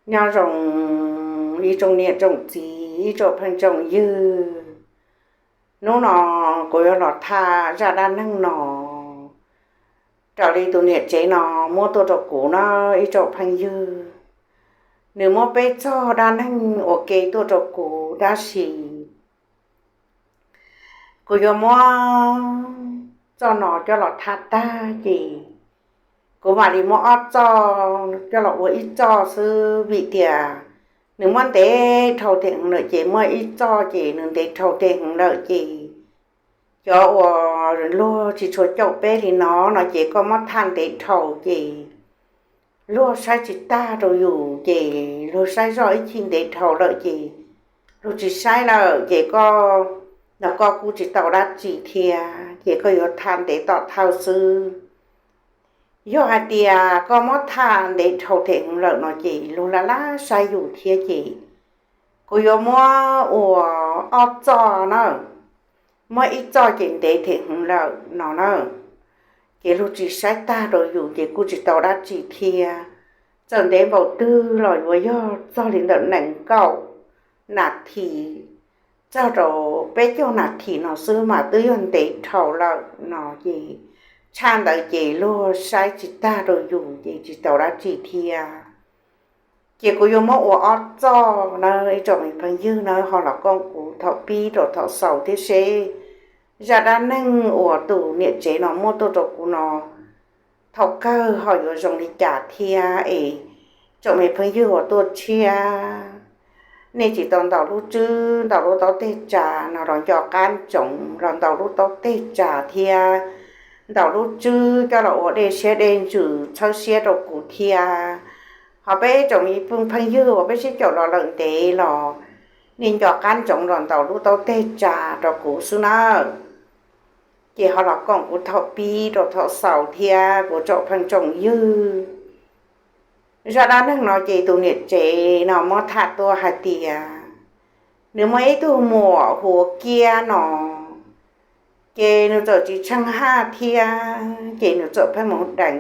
Nyob zoo ib tsoom niam tsoom txiv, ib tsoom phooj tsoom ywg. Hnub no kuv yuav los tham zaj dab neeg no raws li tus niam tsev no muab tuaj rau kuv na ib tsoom phooj ywg. Nws muab peb txoj dab neeg ua ke tuaj rau kuv tab sis kuv yuav muab txoj no coj los tham tag ces kuv mam li muab ob txoj coj los ua ib txoj xwb vim tias nws muab ntev dhau tej heev lawm ces muaj ib txoj ces nws ntev dhau tej heev lawm ces cov uas luag tsis tshua caum peb li no no ces koj muab tham ntev dhau ces luag saib tsis tag rau yus ces luag saib zoj ib chim ntev dhau lawm ces luag tsis saib lawm ces koj, los koj kuj tsis tau dab tsi thiab ces koj yuav tham ntev tom thawj xwb. Yog hais tias koj muab tham ntev dhau tej heev lawm no ces luag laj laj saib yus thiab ces kuv yuav muab ua ob txoj na. Muab ib txoj ces ntev tej heev lawm no na ces luag tsis saib tag rau yus ces kuj tsis tau dab tsi thiab. Txawm ntev npaum twg los yuav yog txog li ntawm nees nkaum nas this txog rau peb caug nas this no xwb mas twb yog ntev dhau lawm no ces tshaj ntawd ces luag saib tsis tag rau yus ces tsis tau dab tsi thiab. Ces kuv yuav muab ua ob txoj na ib tsoom me phooj ywg na ho los koom kuv thaum pib rau thaum xaus thiab seb zaj dab neeg uas tus niam tsev no muab tuaj rau kuv no thaum kawg ho yuav zoo li cas thiab es tsoom me phooj ywg uas tuaj tshiab, nej tsis tau ntaus lub tswb ntaus lub taub teg tsa no los nco qab ntsoov los ntaus lub taub teg tsa thiab ntaus lub tswb coj los ua dej siab dej ntsws txhawb siab rau kuv thiab. Ho peb tsoom me phooj ywg uas peb sib caum los lawm ntev los nej nco qab ntsoov los ntaus lub taub teg tsa rau kuv xwb nawb. Ces ho los koom kuv thaum pib rau thaum xaus thiab kuv tsoom phooj tsoom ywg. Zaj dab neeg no ces tus niam tsev no muab tham tuaj hais tias nws muaj ib tug muam hu ua Kiab no, ces nws txawm tsis tsheej haj thiab ces nws txawm pheej mus deev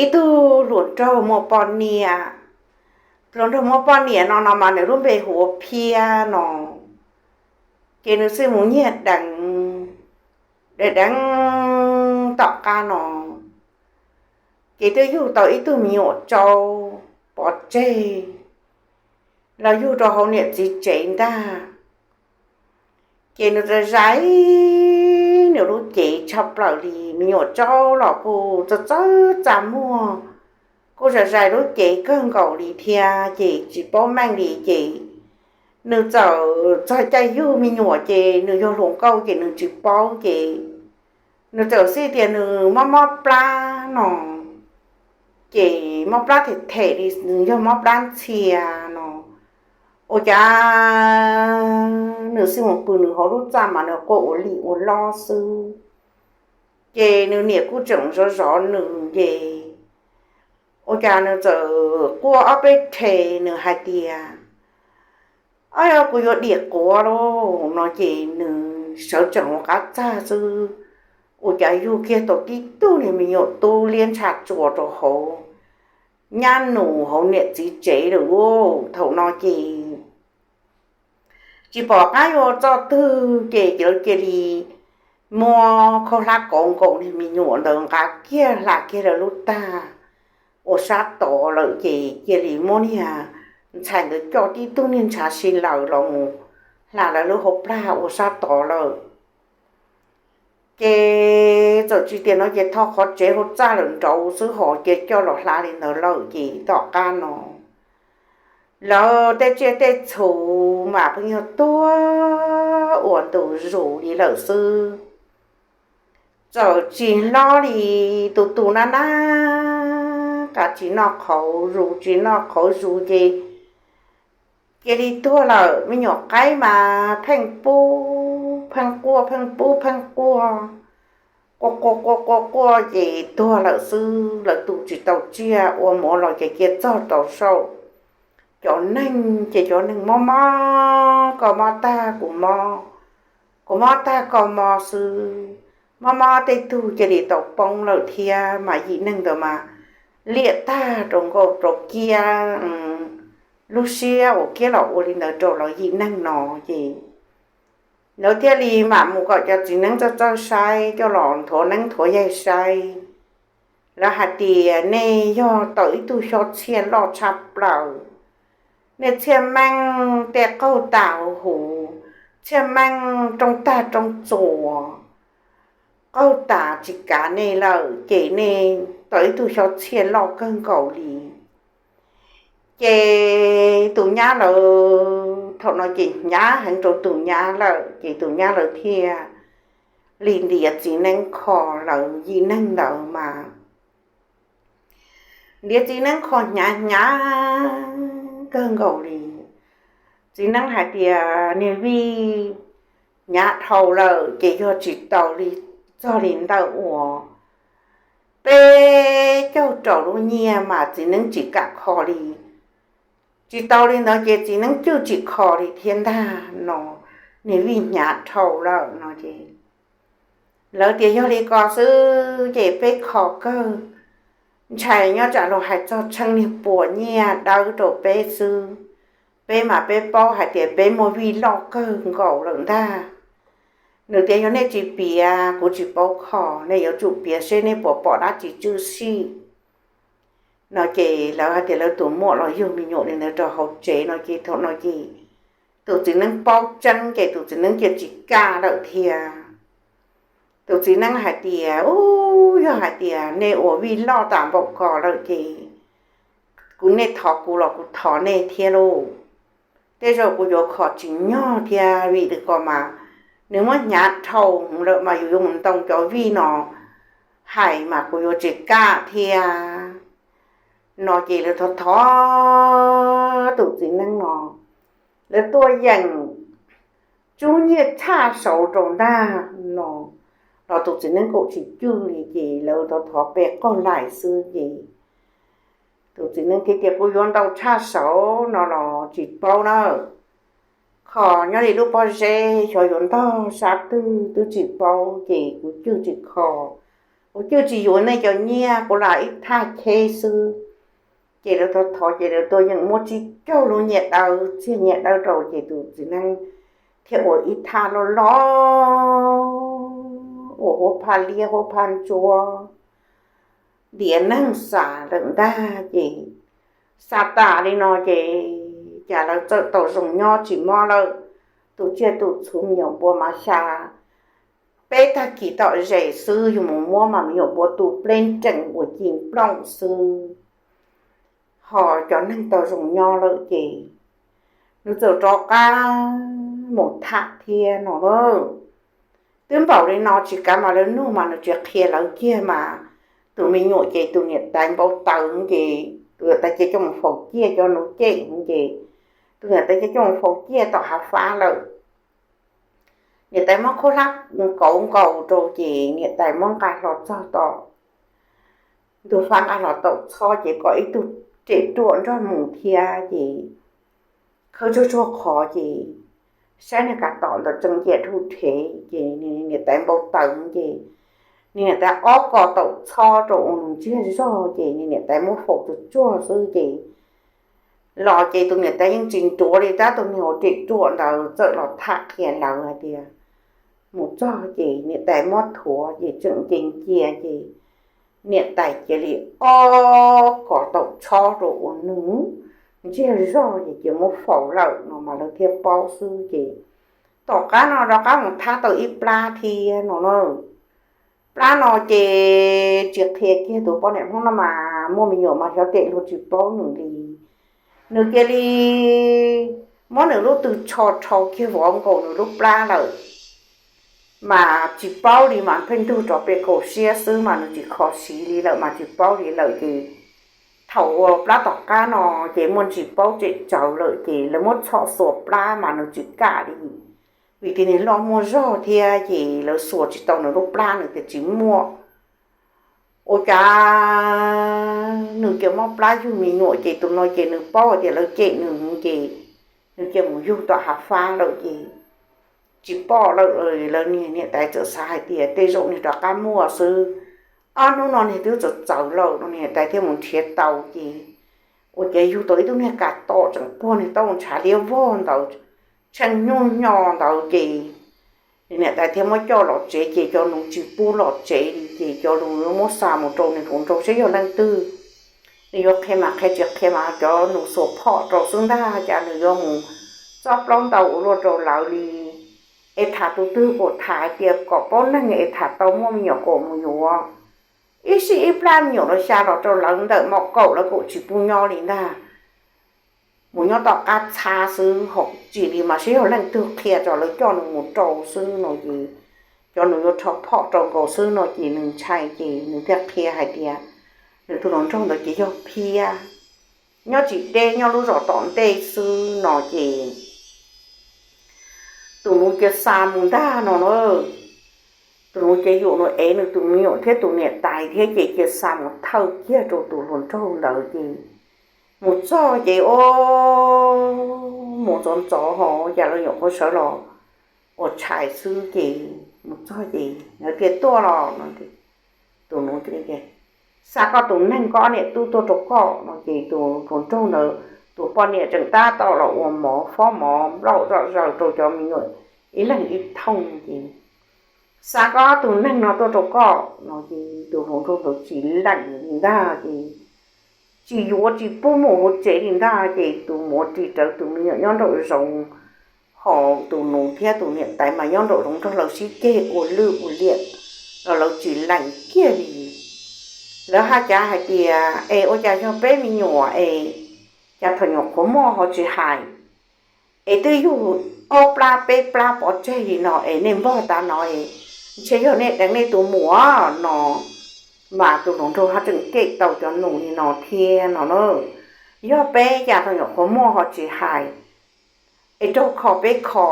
ib tug hluas nraug muaj poj niam. Hluas nraug muaj poj niam no no mas nws lub npe hu ua Phiab no, ces nws xij mus nyiag deev, deev deev tom qab no ces twb yug tau ib tug me nyuam tsaub pov tseg los yug rau hauv niam txiv tsev ntag. Ces nws zais zais nws lub cev tshaj plaws li, me nyuam tsaub los kuj txawj txawj txaj muag, kuj zais zais lub cev kawg nkaus li thiab ces tsis paub meej li ces nws txawm txog caij yug me nyuam ces nws yog hluas nkauj ces nws tsis paub ces nws txawm xij tias nws mob mob plab no, ces mob plab them them li nws yog mob plab ntxhia no. Ua cas nws xij mus pw nws hauv lub txaj mas nws quaj ua li ua lob xwb, ces nws niam kuj tseem zov zov nws ces ua cas nws txawm quaj ob peb rhe, nws hais tias, Ab, yog kuv yuav dim quav lauj no ces nws sawv tsees hauv qab txaj xwb, ua cas yug kiag tau tib tug niag me nyuam tub liab ntsha tsuas rau hauv nyab nus hauv niam txiv tsev lawm lauj. Thaum no ces tsis pom qab yuav txoj twg ces lawv cia li muab khaub hlab kauv nkaus niag me nyuam ntawd nqa kiag hla kiag lawv lub tag ua sab tod lawm ces cia li muab niag ntxhais ntawd coj tib tug niag ntshav si lawm los mus hla lawv lub hauv plag ua sab tod lawm. Ces txawm tsis tias no ces tho qhov tsev hauv txaj lawm nraud xwb hos cia coj los hla li ntawd lawm ces tom qab no lawv tej tsiaj tej txhu mas pheej yog tuag ua ntu zus li lawm xwb. Txawm tsis hlob li, tus tus nab nab, qas tsis noj qhauv zus tsis noj qhauv zus ces cia li tuag lawm. Me nyuam qaib mas pheej pub pheej quaj pheej pub pheej quaj, quaj quaj quaj quaj quaj ces tuag lawm xwb. Lawv tu tsis tau tsiaj ua mov los ces cia txog rau saum cov neeg ces cov neeg mob mob koj mob tag kuv mob, kuv mob tag koj mob xwb. Mob mob tej tug cia li tau poob lawm thiab mas yim neeg ntawd mas liaj tag rau nkauj rau kiab, lub siab uas kiab los ua li ntawd rau lawv yim neeg no ces lawv thiaj li mam mus kom cov txiv neeb txawj txawj saib coj los nthuav neeb nthuav yaig saib. Lawv hais tias nej yog tau ib tug xyob txhiaj loj tshaj plaws, nej txhiaj meej tej qaug tas huv, txhiaj meej rooj tag rooj txuas, qaug tas tsis kav nej lawm ces nej tau ib tug xyob txhiaj loj kawg nkaus li. Ces tus nyab lawv thaum no ces hnyav heev rau tus nyab lawm ces tus nyab lawv thiaj li ntiav txiv neeb kho lawv yim neeg ntawd mas ntiav txiv neeb kho hnyav hnyav kawg nkaus li. Txiv neeb hais tias niag vij hnyav dhau lawm ces yog tsis tau li txog li ntawm uas peb caug rau lub nyiaj mas txiv neeb tsis kam kho li. Tsis tau li ntawd ces txiv neeb cwj tsis kho li thiab ntag no, niag vij hnyav dhau lawm no ces lawv tias yog li ko xwb ces peb kho kawg, ntshai nyob tsam luag hais txog tsheej niag puas nyiaj dawb rau peb xwb. Peb mas peb paub hais tias peb muaj vij loj kawg nkaus lawm ntag. Nws tias yog nej tsis piav kuv tsis paub kho, nej yuav tsum piav seb nej puas pom dab tsi tswj sij no ces lawv hais tias lawv tus muam los yug me nyuam li ntawd rau hauv tsev no ces thaum no ces tus txiv neeb paub tseeb ces tus txiv neeb cia tsis kam lawm thiab. Tus txiv neeb hais tias u, yog hais tias nej ua vij loj tas npaum ko lawm ces kuv, nej thov kuv los kuv thov nej thiab lauj. Tej zaum kuv yuav kho tsis nyog thiab vim li ko mas nws muab hnyav dhau lawm mas yus yuav mus ntoo cov vij no hais mas kuv yuav tsis kam thiab no ces lawv thov thov tus txiv neeb no, lawv tuaj yeem tsub nyiaj tshaj saud rau ntag no los tus txiv neeb kaum tsis cwj li ces lawv thov thov pe qaug lais xwb ces tus txiv neeb thiaj tias kuv yuav ntau tshaj saud no los tsis paub na. Kho nyob li lub pob zeb xyov yuav ntog sab twg twb tsis paub ces kuv cwj tsis kho, kuv cwj tsis yuav nej cov nyiaj, kuv lam ib thaj cheb xwb. Ces lawv thov thov ces lawv tuaj yeem muab tsib caug lub nyiaj dawb, txiag nyiaj dawb rau ces tus txiv neeb thiaj ua ib thaj loj loj uas huab phaj liab huab phaj ntsuab ntiav neeg xav lawm ntag ces xav tas li no ces cas lawv txawm tau zoo nyob tsis mob lawm. Tus tsiaj tus txhu me nyuam npua mas xya peb tag kis tom zes xwb yus mus muab mas me nyuam npua tu pleb nrees ua ci nplooj xwb. Ho cov neeg tau zoo nyob lawm ces nws txawm rov qab mus tham thiab no na. Twb npaum li no tsis kav mas lawv nug mas nws tsis qhia lawv kiag mas tus me nyuam ces tus niam tais npau taws ces tus niam tais ces coj mus faus ciaj cov nuv cem ces tus niam tais ces coj mus faus ciaj tom hav fab lawm. Niam tais muab khaub hlab kauv nkaus rau ces niam tais muab nqa hlo txog tom ntug fab nqa hlo taum txhob ces kom ib tug riam ruam nrog mus thiab ces khawb tsuag tsuag qhov ces saib niag kav tom ntawd tseem cia dhuj rhev ces niam tais npau taws ces niam tais ob kos taum txhob rau ua nws ntsiag zog ces niam tais muab faus tsuag tsuag xwb ces los ces tus niam tais yeej tsis nruav li tab tus niag uas riam ruam ntawd txawm los tham qhia lawv hais tias mus txog ces niam tais muab thuav ces tseem nce ncia ces niam tais cia li ob kos taum txhob rau ua nws ntsiag zog ces cia muab faus lawm no mas lawv thiaj paub xwb ces tom qab no rov qab mus thab tau ib plab thiab no na. Plab no ces tsis qhia kiag tus poj niam Hmoob no mas muaj me nyuam mas xyov tes luag tsis paub nws li. Nws cia li muab nws lub tw tsho rhau kiag vov nkaus nws lub plab lawm. Mas tsis paub li mas pheej ntug rov pem kaum siab xwb mas nws tsis kho siv li lawm mas tsis paub li lawm ces thaum uas plab tom qab no ces muaj ntsis paub tsem tsawv lawm ces lawv muab txhom xuas plab mas nws tsis kam li. Vim tias nws loj muaj zog thiab ces lawv xuas tsis tau nws lub plab nws tias tsis muaj. Ua cas nws cia muab plab yug me nyuam ces tus no ces nws paub hais tias lawv cem nws ces nws cia mus yug tom hav fab lawm ces tsis pom lawm. Lawv niam tais txawm xav hais tias tej zaum nws rov qab muaj xwb, Ob hnub no niag twb txawv txawv lawm no, niam tais thiaj mus nrhiav tau ces ua cas yug tau ib tug niag kas tom tseem puag niag taub hau ntshav liab vog ntawd, tshee nyuj nyo ntawd ces niam tais thiaj muab coj los tsev ces cov nus tsis pub los tsev li ces cov nus yuav muab xa mus rau nws hluas nraug saib yog leej twg. Nws yuav qhia mas qhia, tsis qhia mas cov nus xuas phom rau xwb ntag, cas nws yuav mus txob plaub ntau ua luaj rau lawv li. Es tham tus twg kom tham hais tias kom paub neeg es tham tau muaj me nyuam kom mus yuav. Ib sij ib plab me nyuam los xya los rau lawv ntawm mos kaum lawv kaum tsis pub nyob li ntag. Mus nyob tom qab txhab xwb, hom tsis li mas saib yog leej twg qhia tso lawv coj nws mus rau xwb no ces cov nus yuav rho phom rau nkaus xwb no ces nws ntshai ces nws thiaj qhia hais tias nws tus hluas nraug ntawd ces yog phiab, nyob tsis deb, nyob lub zos tom ntej xwb no ces tus nus cia xa mus ntag no na. Tus nus ces yus nus ev nws tus me nyuam thiab tus niam tais thiab ces cia xa mus thawj kiag rau tus hluas nraug ntawd ces mus txog ces o, mus ntxov ntxov ho cas lawv nyuam qhuav sawv los ua tshais xwb ces mus txog ces lawv tias tuaj los no. Tus nus, xa koj tus neeg koj niam tub tuaj rau koj no ces tus hluas nraug ntawd tus poj niam tseem tab tom los ua mov, fob mov nplauj zom zaws rau cov me nyuam ib leeg ib thooj ces xa koj tus neeg no tuaj rau koj no ces tus hluas nraug ntawd tsis lees li ntag ces tsis yuav tsis pub mus hauv tsev li ntag ces tus muav ris rawv tus me nyuam nyob nraum zoov, ho tus nus thiab tus niam tais mas nyob nraum zoov nrog lawv sib ceg ua lwj ua liam los lawv tsis lees kiag li. Lawv haj cav hais tias es ua cas yog peb me nyuam es cas thaum nyuam qhuav muaj ho tsis hais, es twb yug ob plab peb plab pov tseg li no es nej npog tav no es ntshe yog nej deev nej tus muam no. Mas tus hluas nraug haj tseem cem tau cov nus li no thiab no na, yog peb cas thaum nyuam qhuav muaj ho tsis hais, es raug kho peb kho,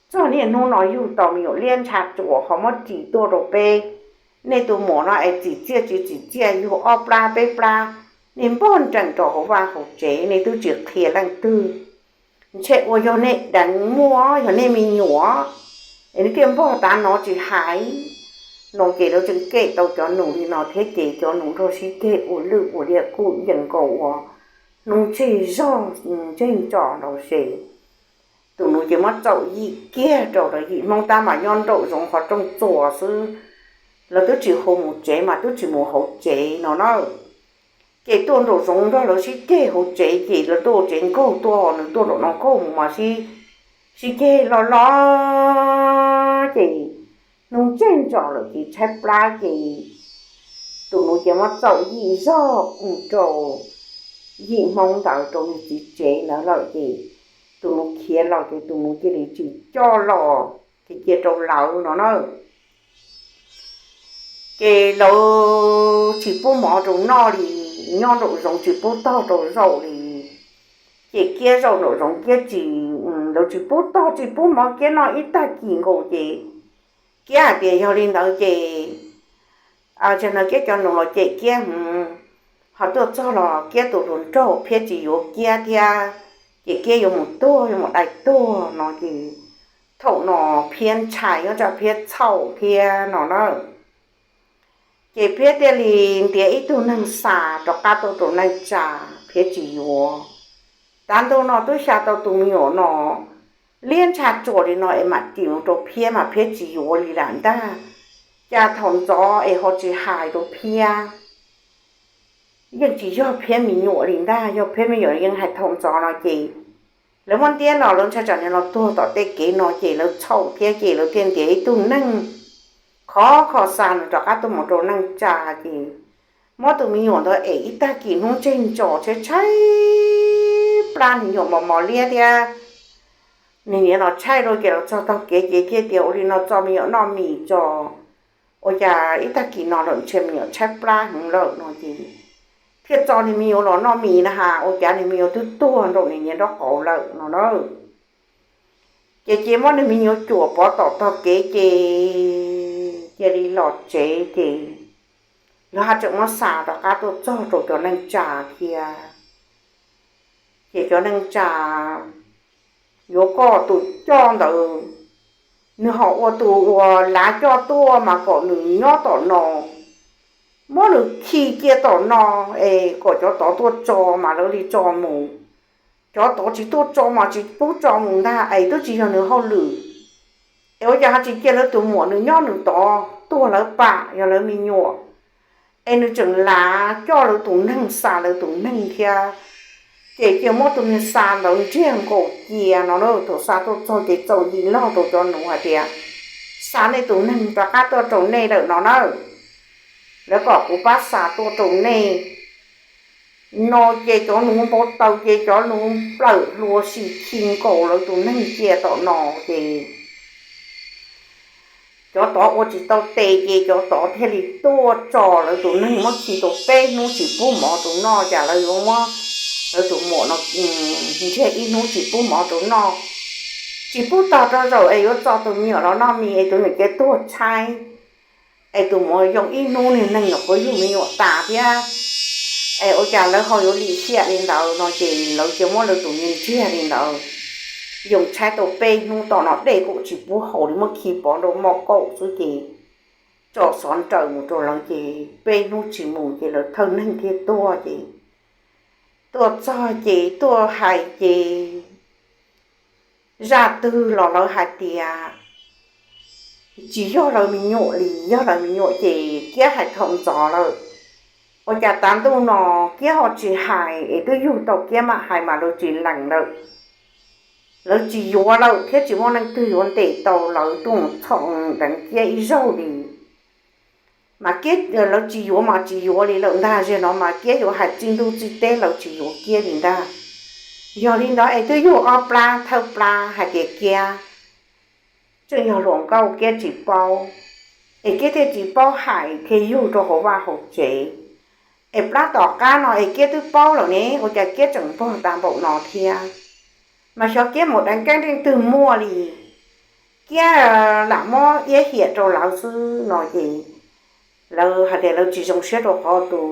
txog niaj hnub no yug tau me nyuam liab ntsha tsuas ho muab ris tuaj rau peb. Nej tus muam no es txim txiaj tsis txim txiaj yug ob plab peb plab, nej npog nrees rau hauv vaj hauv tsev, nej twb tsis qhia leej twg. Ntshe ua yog nej deev muaj, yog nej me nyuam es nej thiaj npog tav no tsis hais no ces lawv tseem cem tau cov nus li no thiab ces cov nus nrog sib ceg ua lwj ua liam kuj yeej nkaus ua hnub ntseg zog ntseg ntso nraud ces tus nus ces muab txaum yim kiag rau lawv yim Hmoob tab mas nyob nraum zoov qhov rooj txuas xwb, lawv twb tsis hu mus tsev mas twb tsis mus hauv tsev no na. Ces tuaj nraum zoov nrog lawv sib ceg hauv tsev ces lawv tuaj tsev nkaug tuaj, nws tuaj nraum no nkaug mus mas sib, sib ceg loj loj ces hnub ntseg ntso lawm ces tshaib plab ces tus nus ces muab txaum yim zog mus rau yim Hmoob ntawd rau nws txiv tsev ntawd lawm ces tus nus khiav los ces tus nus cia li tsis coj los ces cia rau lawv no na. Ces lawv tsis pub mov rau noj li, nyob nraum zoov tsis pub tog rau zaum li, ces Kiab zaum nraum zoov Kiab tsis, lawv tsis pub tog tsis pub mov Kiab noj ib tag kis nkaus ces Kiab hais tias yog li ntawd ces tsam no Kiab cov nus los cem Kiab heev, ho tuaj txog los Kiab tus hluas nraug Phiab tsis yuav Kiab thiab, ces Kiab yuav mus tuag yuav mus dai tuag no ces thaum no Phiab ntshai nyob tsam Phiab txhaum thiab no na. Ces Phiab thiaj li ntiav ib tug neeg xa rov qab tuaj rau neej tsa, Phiab tsis yuav. Tav ntuj no twb xya tau tus me nyuam no liab ntsha tsuas li no es mam ris mus rau Phiab mas Phiab tsis yuav li lam ntag. Cas thaum ntxov es ho tsis hais rau Phiab, yeej tsis yog Phiab me nyuam li ntag, yog Phiab me nyuam yeej hais thaum ntxov no ces lawv muab ntiab los lawv ntshai tsam nws los tuag tom tej kev no ces lawv txhaum thiab ces lawv thiaj ntiav ib tug neeg khov kho xa nws rov qab tuaj mus rau neej tsa ces muab tus me nyuam ntawd ev ib tag kis hnub ntseg ntso tshaib tshaib plab, me nyuam mos mos liab thiab. Nws niam los tshaib rau ces los txog tog kev ces thiaj tias ua li no txo me nyuam noj mis tso, ua cas ib tag kis no lawm ntshe me nyuam tshaib plab heev lawm no ces thiaj txo nws me nyuam los noj mis na has ua cas nws me nyuam twb tuag nraum nws niam nraub qaum lawm no na. Ces ces muab nws me nyuam cuam pov tom tog kev ces cia li los tsev ces lawv haj tseem muab xa rov qab tuaj txog rau cov neej tsa thiab. Ces cov neej tsa yuav kom tus coj ntawd, nws ho ua tus uas lav coj tuaj mas kom nws nyob tom no, muab nws khi cia tom no es kom cov tod tuaj tso mas lawv li tso mus. Cov tod tsis tuaj tso mas tsis pub tso mus ntag es twb tsis yog nws hauj lwm. Es ua cas ho tsis cia lawv tus muam nws nyob nws tod tuag lawv pam yog lawv me nyuam, es nws tseem lav coj lawv tus neeg xa lawv tus neeg thiab. Ces cia muab tus neeg xa ntawd ntsiag nkaus cia no na. Thaum xa tuaj txog ces txaus yim log rau cov nuv hais tias, xa nej tus neeg rov qab tuaj rau nej lawm no na, lawv kom kuv pab xa tuaj rau nej no. Ces cov nuv npau taws ces cov nuv plawm hlua si khi nkaus lawv tus neeg cia tom no ces cov tod ua tsis tau tes ces cov tod thiaj li tuaj tso lawv tus neeg muab khi tau peb hnub tsis pub mov rau noj. Cas lawv yuav muab lawv tus muam no ntsiag ib hnub tsis pub mov rau noj, tsis pub tog rau zaum es yuav tso tus me nyuam los noj mis es tus me nyuam cia tuag tshaib, es tus muam yoo ib hnub niag neeg nyuam qhuav yug me nyuam tas thiab. Es ua cas lawv ho yuav lim hiam li ntawd no ces lawv cia muab lawv tus me ntsiag li ntawd yoo tshaib tau peb hnub tom no dej kuj tsis pub haus li, muab khi pov rau moj kauj xwb ces tso xov nraws mus rau lawv ces peb hnub tsis mus ces lawv thawj neeg thiaj tuaj ces tuaj txog ces tuaj hais ces zaj twg los lawv hais tias tsis yog lawv me nyuam li, yog lawv me nyuam ces Kiab hais thaum ntxov lawm. Ua cas tav ntuj no Kiab ho tsis hais es twb yug tau Kiab mam hais mas lawv tsis lees lawm. Lawv tsis yuav lawm thiab tsis muaj leej twg yuav ntes tau lawv tuaj mus txhom deev Kiab ib zaug li. Mas Kiab, lawv tsis yuav mas tsis yuav li lawm ntag, zaum no mas Kiab yuav hais txij ntuj txij teb lawv tsis yuav Kiab li ntag. Yog li ntawd es twb yug ob plab thawj plab hais tias Kiab tseem yog hluas nkauj Kiab tsis paub, es Kiab thiaj tsis paub hais thiaj yug rau hauv vaj hauv tsev. Es plab tom qab no es Kiab twb paub lawm ne, ua cas Kiab tseem npog tas npaum no thiab? Mas xyov Kiab mus deev keeb leej twg muaj li, Kiab lam muab iab hiam rau lawv xwb no ces lawv hais tias lawv tsis zoo siab rau qhov tus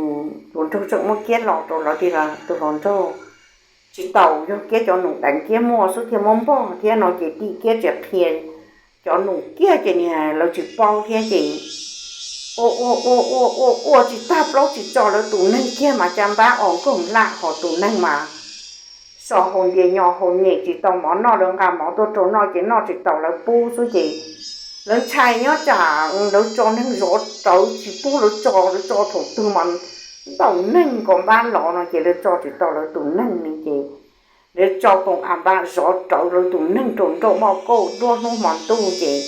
hluas nraug tseem muab Kiab los rau lawv, tus hluas nraug tsis tau, yog Kiab cov nus deev Kiab muaj xwb thiaj muab npog thiab no ces tim Kiab tsis qhia cov nus kiag ces niag lawv tsis paub thiab ces ua ua ua ua ua ua tsis tag plaub tsis tso lawv tus neeg kiag mas cas npab os nkoog laj hos tus neeg mas so hau ntia nyo hau nyem tsis tau mov noj, lawv nqa mov tuaj rau noj ces noj tsis tau lawv pub xwb ces lawv ntshai nyob tsam lawv tso neeg zov rawv tsis pub lawv tso, lawv tso thaum twg mas ntaus neeg kom npab los no ces lawv tso tsis tau lawv tus neeg li ces lawv tso koom a npab zov rawv lawv tus neeg rau nrauj moj kauj duab hnub hmo ntuj ces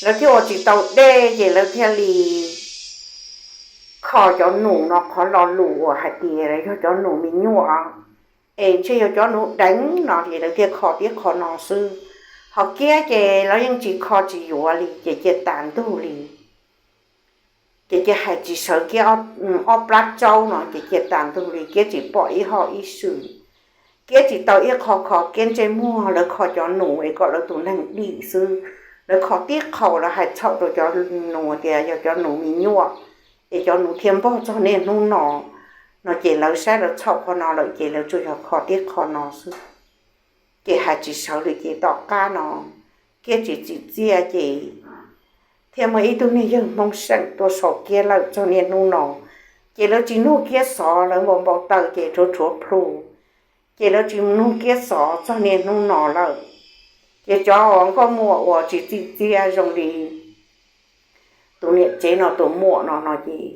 lawv thiaj ua tsis tau dej ces lawv thiaj li kho cov nus no qhov lo lus uas hais tias yog cov nus me nyuam es ntshe yog cov nus deev no ces lawv thiaj kho tib qho no xwb. Ho Kiab ces lawv yeej tsis kho tsis yuav li ces cia tas ntug li. Ces cia hais tsis sawv Kiab ob plab tsaub no ces cia tas ntug li, Kiab tsis pom ib hoj ib swm. Kiab tsis tau ib qho kho Kiab ntsej muag, lawv kho cov nus es kom lawv tus neeg dim xwb. Lawv kho tib qho, lawv hais txhaum rau cov nus tias yog cov nus me nyuam es cov nus thiaj npog txog niaj hnub no no ces lawv saib lawv txhaum qhov no lawm ces lawv tsuas yog kho tib qho no xwb. Ces hais tsis sawv li ces tom qab no Kiab tsis tsim txiaj ces thiaj muaj ib tug niag yawg Hmoob Seem tuaj sau Kiab lawm txog niaj hnub no. Ces lawv tsis nug Kiab xov, lawv npau npau taws ces rhuav rhuav plhu, ces lawv tsis nug Kiab xov txog niaj hnub no lawm. Ces cov nkauj muam uas tsis tsim txiaj zoo li tus niam tsev no tus muam no no ces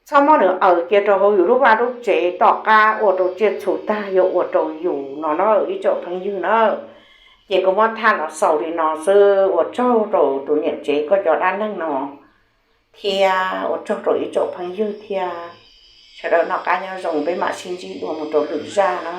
txhob muab nws aws cia rau hauv yus lub vaj lub tsev, tom qab ua rau tsiaj txhu tag yuav ua rau yus no na ib tsoom phooj ywg na. Ces kuv muab thaj no xaus li no xwb, ua tsaug rau tus niam tsev koj cov dab neeg no thiab ua tsaug rau ib tsoom phooj ywg thiab. Sawv daws noj qab nyob zoo, peb mam sib ntsib dua mus rau lwm zaj na.